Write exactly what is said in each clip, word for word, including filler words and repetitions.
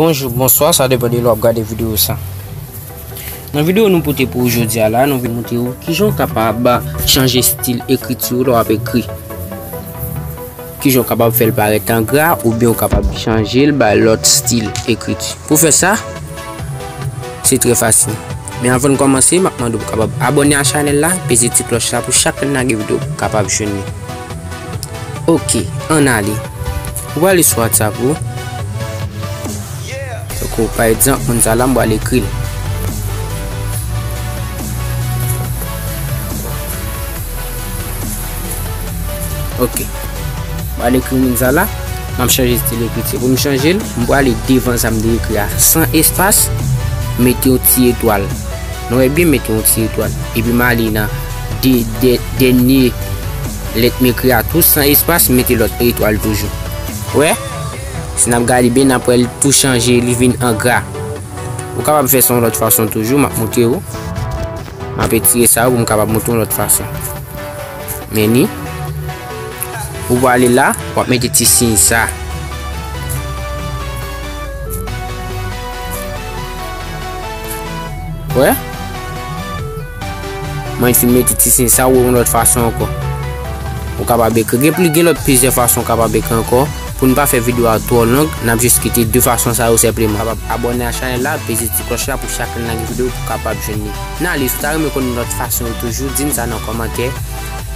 Bonjou, bonswa, sa depann de lè w ap gade videyo sa. Nan videyo nou pote pou ou jodi a la, nou vin montre ou kijan w kapab chanje estil ekriti w lè w ap ekri. Kijan w kapab fè l parèt an gra oubyen w kapab chanje l bay lòt estil ekriti. Pou fè sa, se trè fasil. Men anvan n kòmanse, m ap mande w pou w kapab abòne a chanèl la, peze ti klòch la pou chak lè n lage videyo pou w kapab jwenn li. Ok, ann ale. Ou prale sou WhatsApp ou. Tankou, pa egzanp, moun sa la, m pral ekri l. Ok. M pral ekri moun sa la. M ap chanje estil ekriti. Pou m chanje l, m prale devan sa m te ekri a. San espas, mete yon ti etwal. Nou wè byen, mete yon ti etwal. Epi m ale nan de, de, dènye lèt m ekri a tou, san espas, mete lòt etwal toujou. Wè? Si n ap gade byen, n ap wè l tou chanje, li vin an gra. Ou kapab fè sa yon lòt fason toujou, m ap montre w. M ap etire sa yo pou m kapab montre w yon lòt fason. Men ni. Ou prale la, w ap mete ti siy sa. Wè? Mwen fin mete ti siy sa, ou wè yon lòt fason ankò. Ou kapab ekri. Gen pli, gen lòt plizyè fason ou kapab ekri ankò. Pou n pa fè videyo a twò long, n ap jis kite de fason sa yo senpleman. Kapab abòne a chanèl la, peze ti klòch la pou chak lè n lage videyo pou w kapab jwenn li. N ale, si w ta renmen konnen lòt fason yo toujou, di n sa nan kòmantè.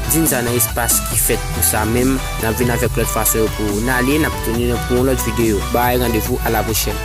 Di n sa nan espas ki fèt pou sa menm. N ap vin avèk lòt fason yo pou ou. N ale, n ap tounen pou yon lòt videyo. Bay randevou, a la pwochèn.